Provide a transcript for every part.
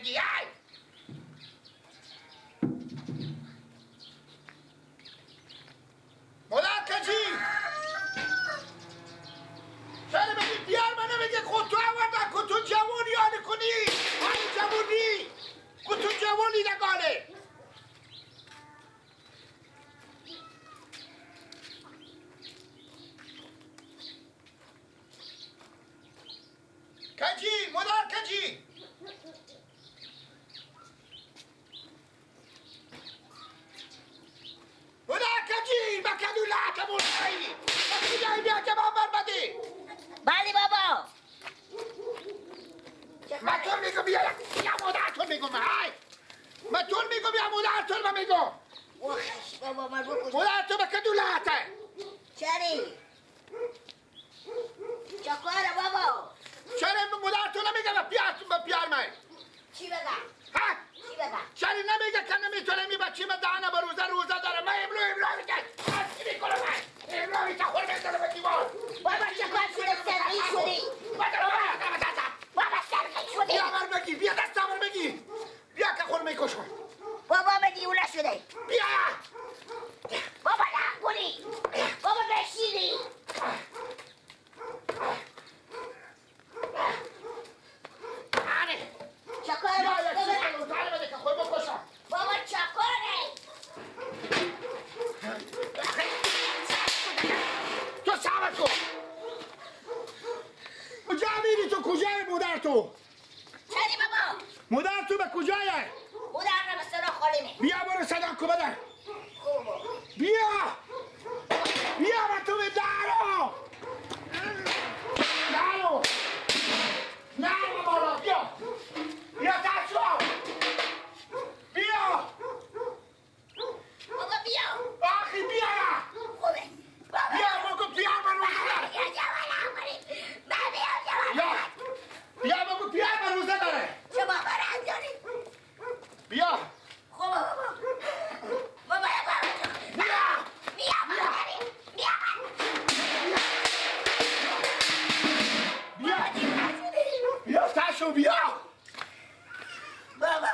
میگی؟ مادر کجی؟ چرا بگی بیار منو بگی خود تو آوردن که تو جوانی آنه کنی آنه جوانی که تو جوانی نگانه کجی؟ مادر کجی؟ مادر کجی؟ بکدو لعتمون خیلی بکدو بیا که من بربدی بله بابا من تو میگم بیا یا مادر تو میگم من تو میگم یا مادر تو میگم بابا من بکش مادر تو بکدو لعته چری چکاره بابا چرا مادر تو نمیگم پیار من چی بگم؟ ها؟ چی بگم؟ چرا نمیگه که نمیتونه می بچی من دهنه به روزه روزه داره من امرو امرو میگه چی میکنه من امرو میگه خور میزنه به دیوار بابا چکار شده سرقی شدی بابا سرقی شدی بیا بر بگی بیا دست بر بگی بیا که خور میکشم بابا من دیوونه شده بیا بابا نکنی بابا بشینی چکاره بابا چکاره تو صبر کن کجا میری تو کجای مادر تو چری بابا مادر تو به کجایه مادر به صدا خالیمه بیا برو صدا کو بده بیا بیا به تو به درو درو نه بابا بیا بیا تشو بیا بابا بیا آخی بیا خوبه بیا بگو بیا من روزه داره بیا بگو بیا من روزه داره چه بابا رنگ داری بیا خوبه بابا بابا بیا بیا بیا بیا بیا تشو بیا بابا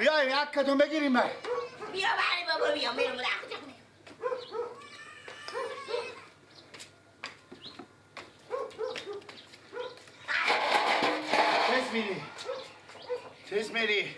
بیا یک کدوم بگیریم من بیا بله بابا بیا میرم رخت تز میری تز میری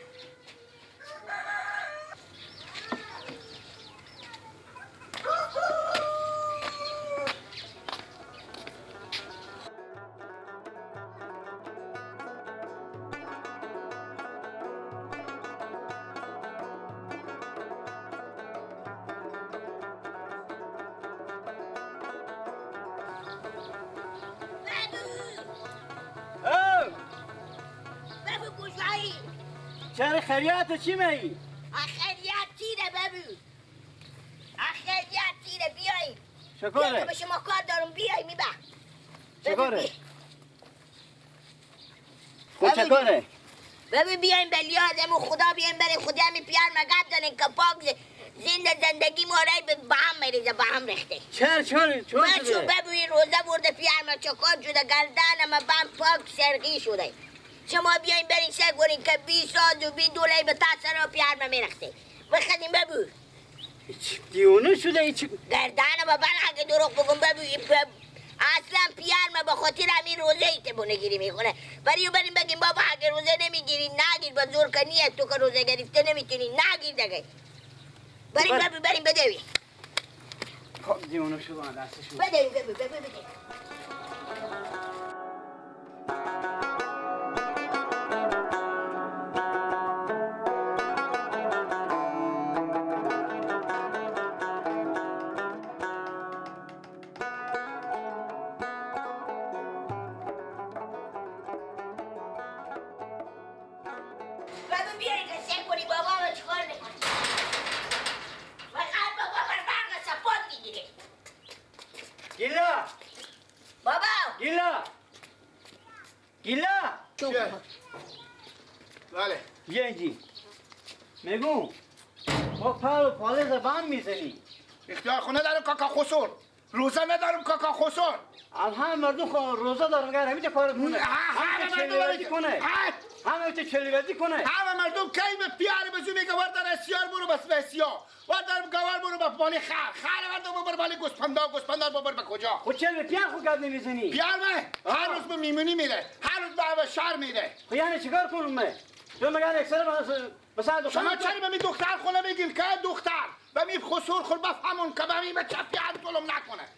چرا خریت چی میگی؟ خریت تیره ببو خریت تیره بیایی چکاره؟ بیا که به شما کار دارم بیایی میبر چکاره؟ خود چکاره؟ ببین بیاییم به لیادمون خدا بیاییم بریم خدا همین پیار مگب داریم که پاک زنده زندگی ما رای به هم میریزه به هم ریخته چرا چرا چرا شده؟ ببو این روزه برده پیار ما چکار شده گردن ما بم پاک سرقی شده شما بیاین برین سر کنین که بی ساز و بی دوله به تاثر و پیار ما میرخته بخدیم ببو دیوانه شده ای چی گردن ما بل اگه دروغ بگم ببو اصلا پیار ما به خاطر همین روزه ای تبونه گیری میکنه برای بریم بگیم بابا اگه روزه نمیگیری نگیر با زور که نیه تو که روزه گرفته نمیتونی نگیر دیگه بریم ببو بریم بدوی خب دیوانه شده دستشون بدوی ببو ببو بدوی بله بیا اینجی میگم با پر و پاله زبان میزنی اختیار خونه داره کاکا خسور روزه ندارم کاکا خسر. هم مردم روزه دارم گر همین کار کنه. همه مردم کنه. همه تو چلیوزی کنه. همه مردم کی به پیار بزو میگه وردار اسیار برو بس به اسیا. وردار گوار برو به مال خر. خر وردار ببر مال گوسپندا، گوسپندا ببر به کجا؟ خب چه پیار خو گپ نمیزنی؟ پیار من هر روز به میمونی میره. هر روز به شهر میره. خب یعنی چیکار کنم من؟ تو مگر اکثر مثلا شما چرا به می دختر خونه میگین که دختر به می خسور خور بفهمون که به می بچه پیار ظلم نکنه.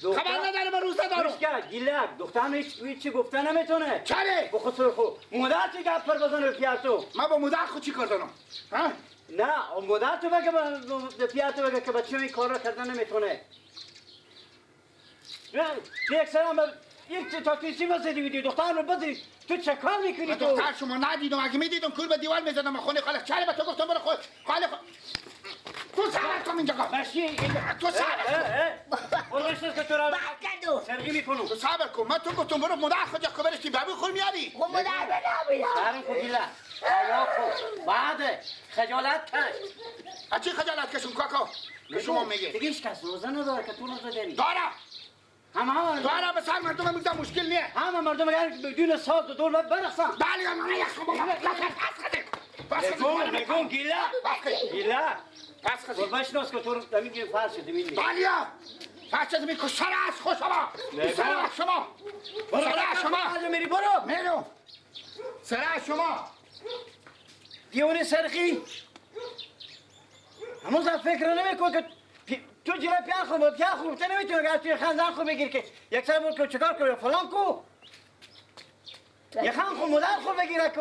خبر نداره به روزه دارم. گوش گیلک دخترم هیچ گفته نمیتونه. چرا؟ با خسور خو مادر چی گپ پر بزنه به پیار تو؟ من با مادر خود چی کار دارم؟ ها؟ نه مادر تو بگه به پیار تو بگه که بچه این کار را کردن نمیتونه. یک سرم یک تا چی بزنی دیدی دخترم رو بزنی تو چه کار میکنی تو؟ دختر شما ندیدم، اگه میدیدم کور به دیوار میزدم. خونه خاله چرا به تو گفتم برو خود خاله تو سر کن اینجا ماشی تو سر برو بشناس که تو را سرگی میکنم. تو صبر کن، من تو گفتم برو مادر خود جا برشتی بابی خور میاری. خب مادر بنا سرم کو گیلا آیا کو بعد خجالت کش. از چی خجالت کشم کاکا؟ که شما میگه دیگه هیچ کس روزه نداره که تو روزه داری. داره همه داره به سر مردم میگم مشکل نیه. همه مردم اگر بدون ساز و دور برقصن. بله من یک بگم بگم گیلا گیلا پس خزی بشناس که تو رو میگه فرض شده می‌بینی. بالیا فرض شده میگه سر از خود شما سر از شما سر از شما میری برو میرو سر از شما دیوانه سرخی هنوز فکر نمی‌کنی که تو جلوی پیار خو پیار خو تو نمیتونی اگر توی خان خو بگیر که یک سر بود که چیکار کنی فلان کو یه خان خو مادر خو بگیره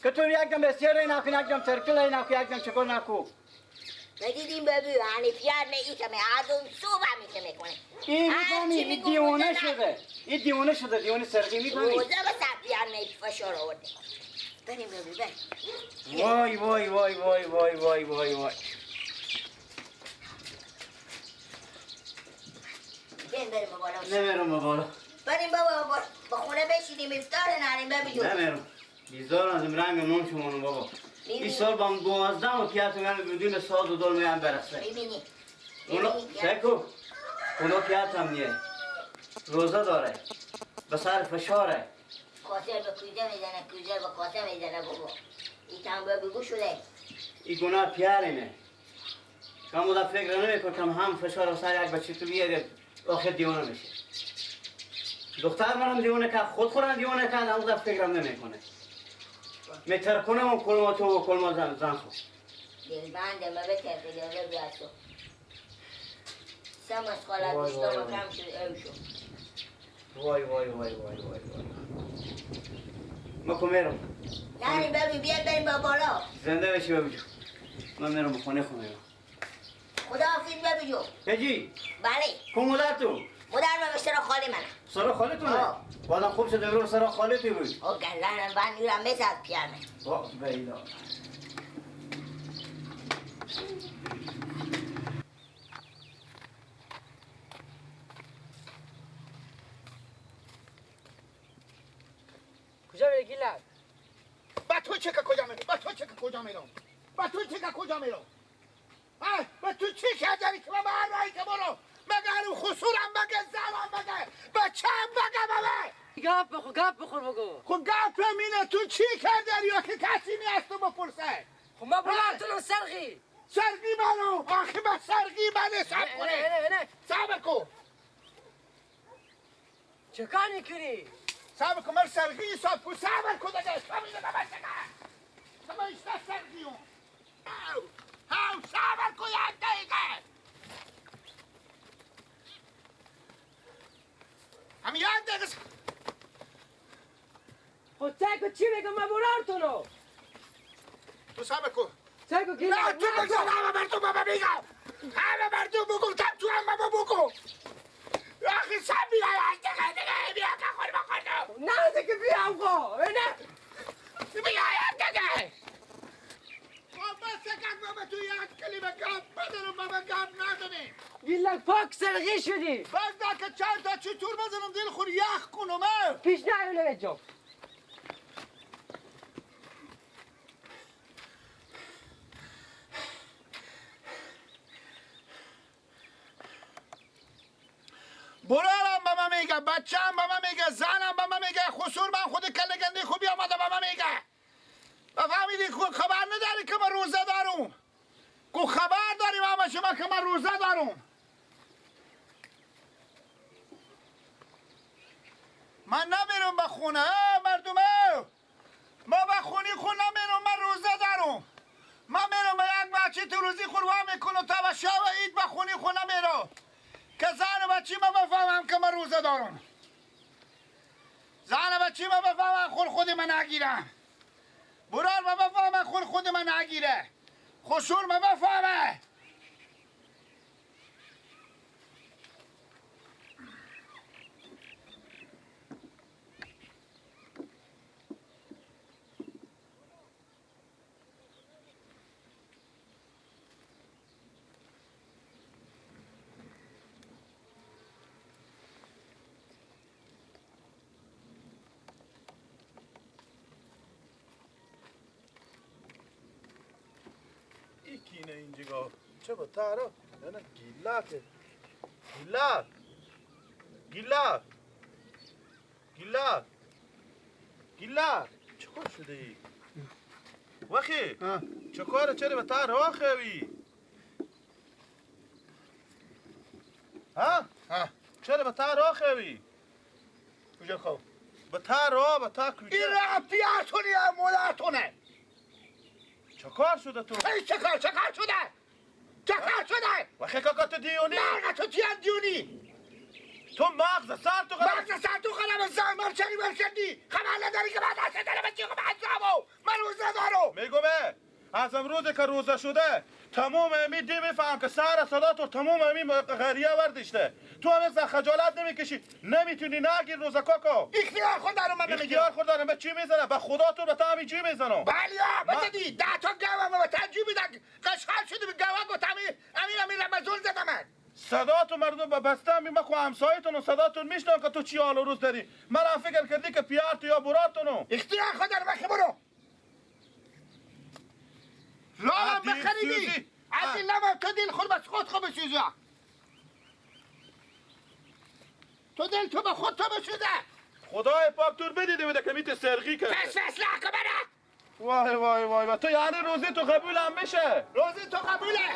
که تو یک دم بسیار نکن یک دم ترکل نکن یک دم چیکار نکن. ندیدیم بابی یعنی پیار نه ایکمه ادم صبح میکه میکنه این میفهمی این دیوانه شده این دیوانه شده دیوانه سرقی میفهمی روزه بس پیار نه فشار آورده. بریم بابی بریم. وای وای وای وای وای وای وای وای بریم بریم بالا. نمیرم بالا. بریم بابا با خونه بشینیم افطار نریم بابی جون. نمیرم بیزارم از رنگ نون شما بابا. این سال با 12 و پیاتو میان بدون ساز و دول میان برسه. میبینی. اونا سکو اونا پیاتم نیه. روزه داره. به سر فشاره. کاسه به کوزه میزنه کوزه به کاسه میزنه بابا. این کم بگو شده. این گناه پیارینه. کم بودا فکر نمیکنم هم فشار سر یک بچه تو بیاره آخر دیوانه میشه. دختر منم دیوانه کرد خود خورم دیوانه کرد هم بودا فکرم نمیکنه. میترکنم و کلما تو و کلما زن خود دلبند ما بترکه دل بیا تو سم از خاله گوشتم کم شد او شد. وای وای وای وای وای وای ما کو میرم. نه ببین بیا بریم با بالا زنده بشی بابی جون. من میرم به خونه خو میرم. خدا حافظ بابی جون. بجی بله کو مادر تو؟ مادر من به سر خاله منه. سر خاله تونه؟ بازم خوب شد امروز سر خاله تو بود. او گلنم من میرم بزد پیانه. با بیلا. کجا میری گیلک؟ با تو چه که کجا میرم؟ با تو چه که کجا میرم؟ با تو چه که کجا میرم؟ با تو چه که داری که من هر راهی که برو مگر خسورم بگه زنم بگه بچه‌م بگه بابا گپ بخور گپ بخور بگو. خب گپ اینه تو چی کردی یا که کسی نیست تو بپرسه؟ خب من بلند تو سرقی سرقی منو آخه من سرقی منه صبر کنه صبر کن چه کار میکنی؟ صبر کن من سرقی صبر کن صبر کن دیگه صبر کن من سرقی اون او صبر کن یک دقیقه همین یک دقیقه. خب سعی چی میگم من برار تو رو تو صبر کن سعی کن نه تو بگو همه مردم بابا میگم همه مردم بگو تو هم بابا بگو آخه صبر بیا یک دقیقه دیگه بیا که خور بخور نه دیگه بیام خب نه بیا یک دقیقه بس کن بابا تو یک کلمه گپ بزنم بابا گپ نزنی گیلک پاک سرقی شدی بس که چند تا چطور بزنم دل خور یخ کنم پیش نیایم جا. برارم به من میگه، بچه‌م به من میگه، زنم به من میگه، خسور من خود کله گنده خوبی آمده به من میگه. بفهمیدی خبر نداری که من روزه دارم. کو خبر داریم همه شما که من روزه دارم. من نمیرم به خونه مردمه، ما به خونی خون نمیرم، من روزه دارم. من میرم به یک بچه تو روزی خوروا میکنم تا به شب عید به خونی خون نمیرم که زن بچه ما بفهمم که من روزه دارم. زن بچه ما بفهمم خور خود من نگیرم. برار ما بفهمم خور خود من نگیره. خسور ما بفهمه. اینه اینجا چه با تارا نه گیلاک گیلاک گیلاک گیلاک گیلاک چه کار شده ای؟ وخی چه کاره چرا به تارا خوی؟ ها؟ چرا به تارا خوی؟ کجا خو؟ به تارا به تا کجا؟ این رفتی ارتونه مولاتونه. چه کار شده تو؟ ای چه کار شده؟ چه کار شده؟ وخی کاکا تو دیونی؟ نه تو چی دیونی؟ تو مغز سر تو قلم مغز سر تو قلم زن من چری برکردی خبر نداری که بعد از داره بچی خب عذابو من روزه دارم. میگم از امروز که روزه شده تمام امی دی میفهم که سر صدا تو تمام امی غریه وردشته. تو هم از خجالت نمیکشی، نمیتونی نگیر روزه کاکا. اختیار خود دارم من نمیگیرم. اختیار خود دارم به چی میزنم؟ به خدا تو به تا همین چی میزنم. بله بده ده تا گوه به تنجی میدن قشقال شده به گوه گفتم امیر رمضان زدم من. صدا تو مردم بسته می مکو همسایتون و صداتون میشنم که تو چی حال و روز داری. من هم فکر کردی که پیار تو یا براتونو. اختیار خود دارم بخی برو. راه بخریدی از این لبم تو دل خود بس خود خود بسوزه. تو دل تو به خود تو بسوزه. خدای پاک تور بدیده بوده که میت سرقی کرده. پس فصله که بره. وای وای وای تو یعنی روزی تو قبول هم میشه. روزی تو قبوله.